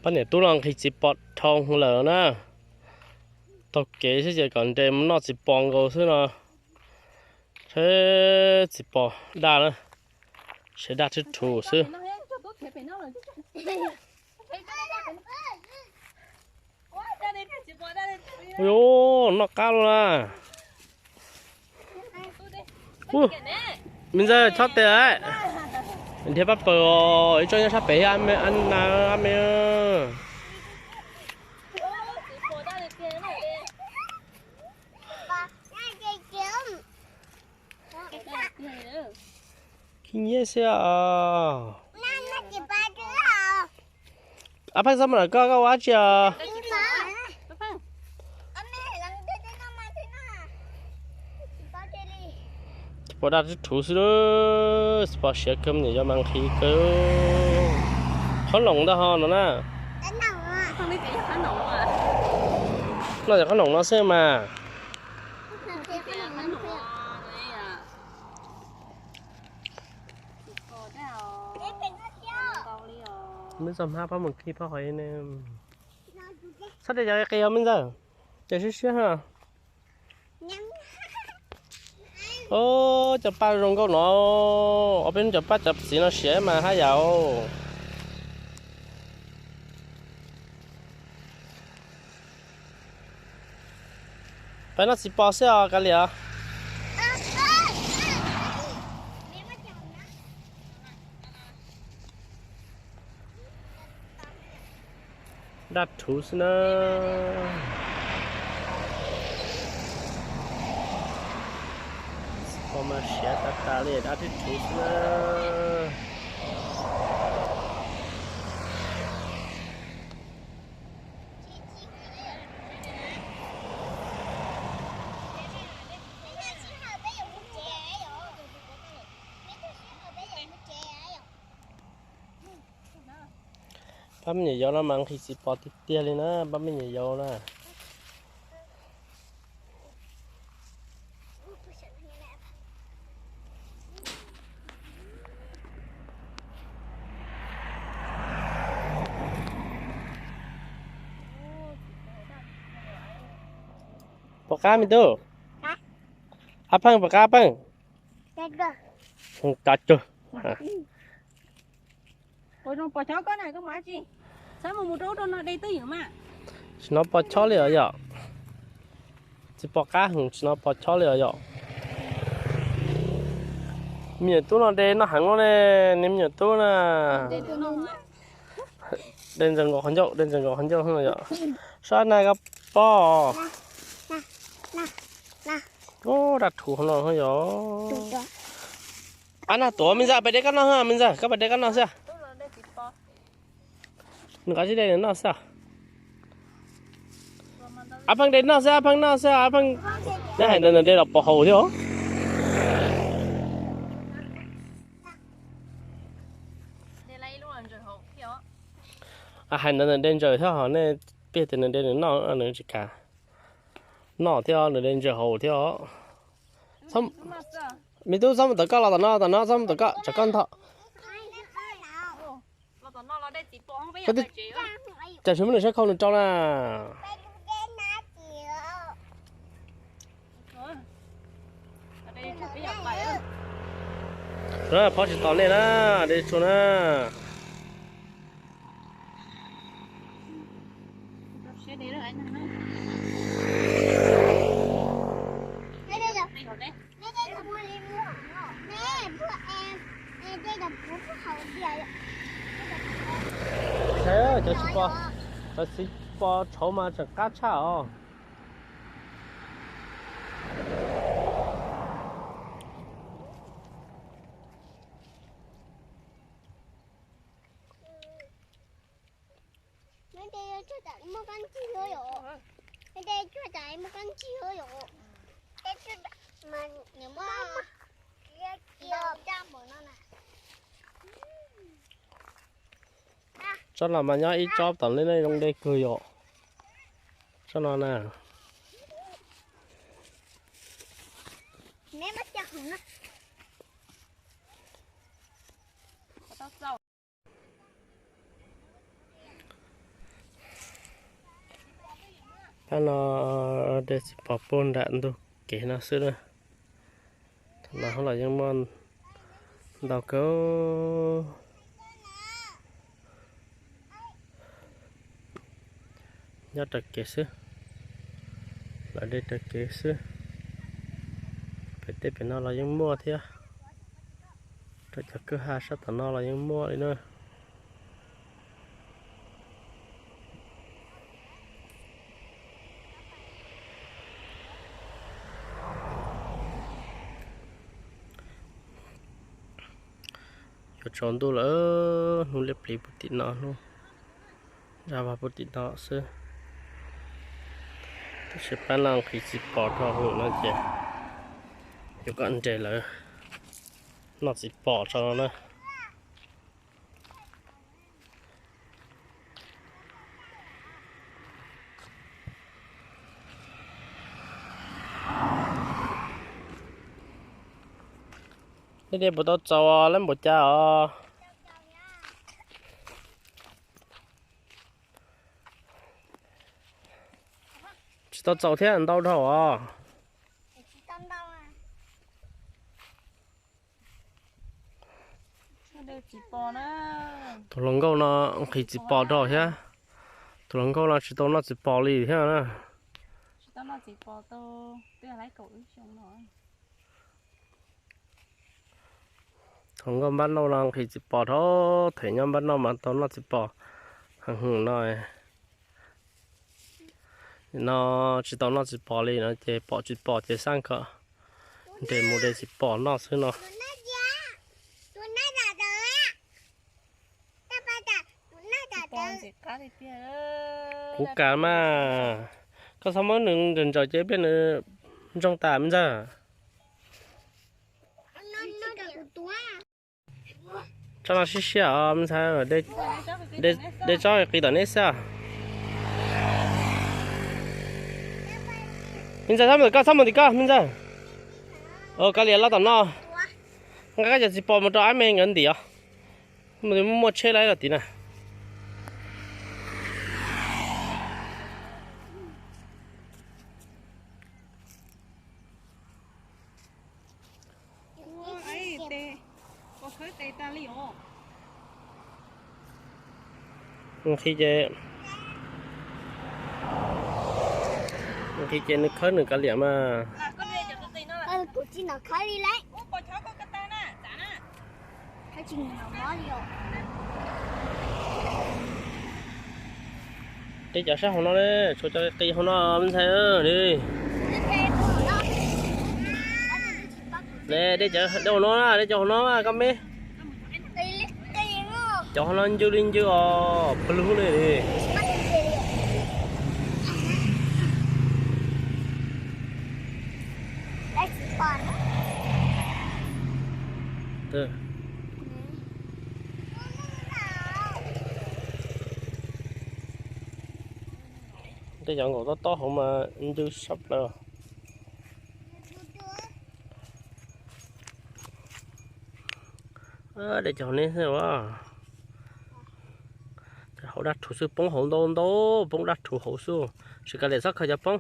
Pab niam tub no nqhis txiv pos dhau lawm na. Taug kev xwb ces kom nres mus noj txiv pos nkaus xwb no. Seb txiv pos daj na, seb daj thwb thuv xwb. Ua, noj qab los na. Me ntxawg chob tes lawm. Nrhiav pab pawg os, ib tsob nyob sab pem thiab, ab me. Khib nyiab xwb os. Ab Pheej, txhob mus ntawm koj, koj ua dab tsi os? Txiv pos daj thwb thuv xwb, txiv pos siav kawg, me nyuam yaus mas nqhis kawg. Qhob noom ntag ho no na. No yog qhob noom no xwb mas. Me ntxawg hmab pab mus khi pab qhov ne. Txhob de cov qis os me ntxawg, ces siab siab ha. Cov paj zoo nkauj no, ob peb hnub cov paj cov txiv no siav mas haj yam. Peb noj txiv pos xwb os kav liam. Daj thuv xwb na. Txiv pos mas siav tas tas li, daj thwb thuv xwb na. Pab me nyuam yaus no mas nqhis txiv pos tiag tiag li na, pab me nyuam yaus na. Pom qab me tub? Ab Pheej, pom qab Pheej? Tsis hnov pos chob li os yom. Txiv pos qab heev, tsis hnov pos chob li os yom. Me nyuam tub no de noj heev lawm ne, nws me nyuam tub na. De ntsaws nkaus qhov ncauj, de ntsaws nkaus qhov ncauj yom. Sab na koj pom. Ub, daj thuv no yom. Ab, nag tuav me ntxawg, pab de koj noj, me ntxawg, koj pab de koj noj xwb. Nws qab tsis de nws noj xwb. Ab Pheej de noj xwb, Ab Pheej noj xwb, Ab Pheej. Neb hais ntawd nws de los pos haus thiab. Hais ntawd nws de ntsaws thiab ho nej piaj tias nws de nws noj, nws tsis kam noj thiab, nws de ntsaws haus thiab. Me tub, txhob mus tom koj, los tom no, tom no, txhob mus tom koj, tsam koj ntho. Cas tsis muab nws sab khau nws rau na. Phob tsis tos nej na, de tsuag na. Cov txiv pos tshauv mas tseem qab tshaj os. Tsob no mas nyob ib tsob tom lej no zoo dej kawg yom. Tsob no na. Pab no de txiv pos puag nram ntug kev no xwb na. Thaum no los yeej muaj ntau kawg nyob raws kev xwb, lawv de raws kev xwb. Pem tej pem no los yeej muaj thiab, rau cov kwj ha sab tom no los yeej muaj li na. Yuav tsaus ntuj lawm, hnub liab pliv puag tim no, hnub zaj vag puag tim no xwb. Tab sis pab no nqhis txiv pos rau hauv no ces yuav kom nres lawv noj txiv pos tso no na. Nej de puas tau txaus, lab npaum cas os? Tsis tau txaus thiab, ntau dhau os. Tus hluas nkauj no nqhis txiv pos dhau thiab. Tus hluas nkauj no tsis tau noj txiv pos li thiab na. Tus hluas nkauj npab nauj no nqhis txiv pos dhau, them nyob npab nauj mas tau noj txiv pos heev no. No tsis tau noj txiv pos li no ces pom txiv pos ces xaj kom nres mus de txiv pos noj xwb no. Kuv kam mas, koj txhob muab nws ntsawm ntsawm ces ib pliag nws ntsoog tas me ntxawg. Tsob no siab siab os me ntxhais, de tsob qis tom neb xwb. Me ntxawg txhob mus tim koj, txhob mus tim koj me ntxawg. Kav liam los tom no, nqa koj cov txiv pos mus rau ab me nkawd ntim os. Muaj tsheb lawm los tim na. Nqhis ces, nqhis ces nws khawb nws kav liam mas. Kuv tsis nov khawb li lauj. Deb cov sab hauv no, tshuav cov qis hauv no me ntxhais. Ne, deb cov hauv no, deb cov hauv no koj me. Cov hauv no ncw li ncw os, plug ne. Tej cov nkaum tob tob hauv mas ncw sab plaws. Deb cov hauv no xwb as. Hauv dab rhuv xwb, poob hauv ntau ntau, poob dab rhuv hauv xwb. Tsis kav liam txhob khaws cov poob,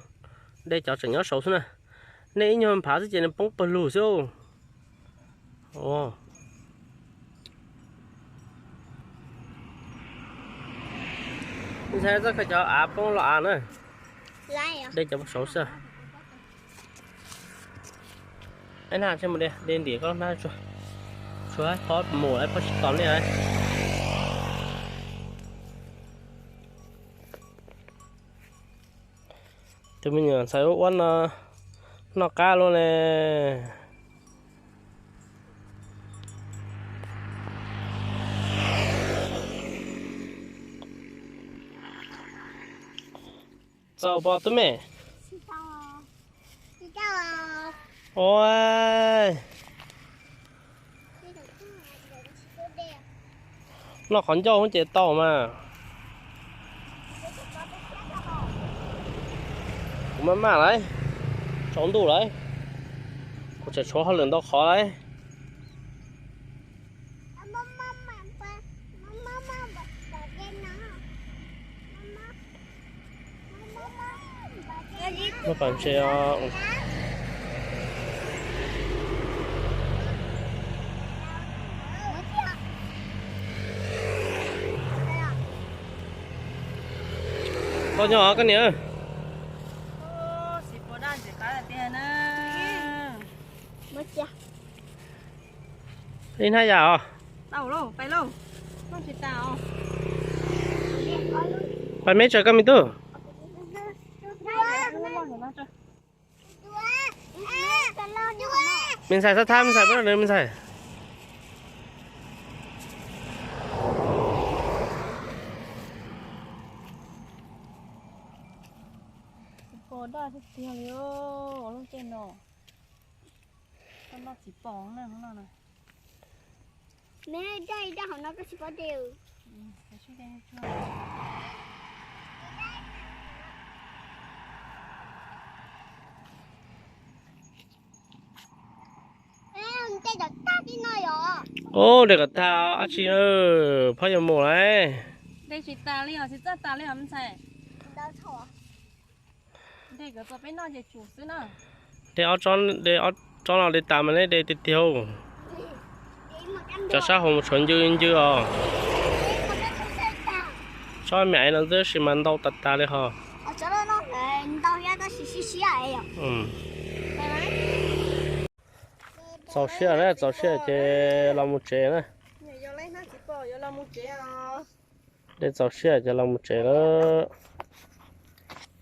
deb cov tseem nyob saud xwb na. Nej ib nyuag nphav xwb ces nws poob pawg lug xwb. Ntxhais txhob khaws cov av poob los av na. Deb cov poob saud xwb. Ib na tseg mus de ntim koj na, tshuav pob mus pob tsis tos nej. Tus me nyuam ntxhais ua ua no noj qab luaj ne. Txaus pom tub me. Ua, noj qhov ncauj ces tau mas. Kuv maj maj lawm, tsaus ntuj lawm, kuv tseem tshuav hauj lwm ntau qhov lawm. Ua, Pas ntses os. Tau nyob os koj niam. Ib hnab yam os. Pais meb tsaws koj me tub. Me ntxhais, txhob thab me ntxhais, pab nws me ntxhais. Txiv pos daj tiag tiag li, lub caij no. Koj noj txiv pos na, hnub no na. Neb daj daj hauv no koj tsis paub de. Ub, de kom tag dab tsi na, phab yuav mus lawm. De tsis tas li os, tsis txawj tas li os me ntxhais. De ob tsob, de ob tsob no de tas mas neb de tiag tiag. Cov sab hauv tshuav ncw ncw os. Tsob me aiv no tab sis mas ntau tas tas li hos. Txaus siab na, txaus siab ces los mus tsev na. De txaus siab ces los mus tsev lawm.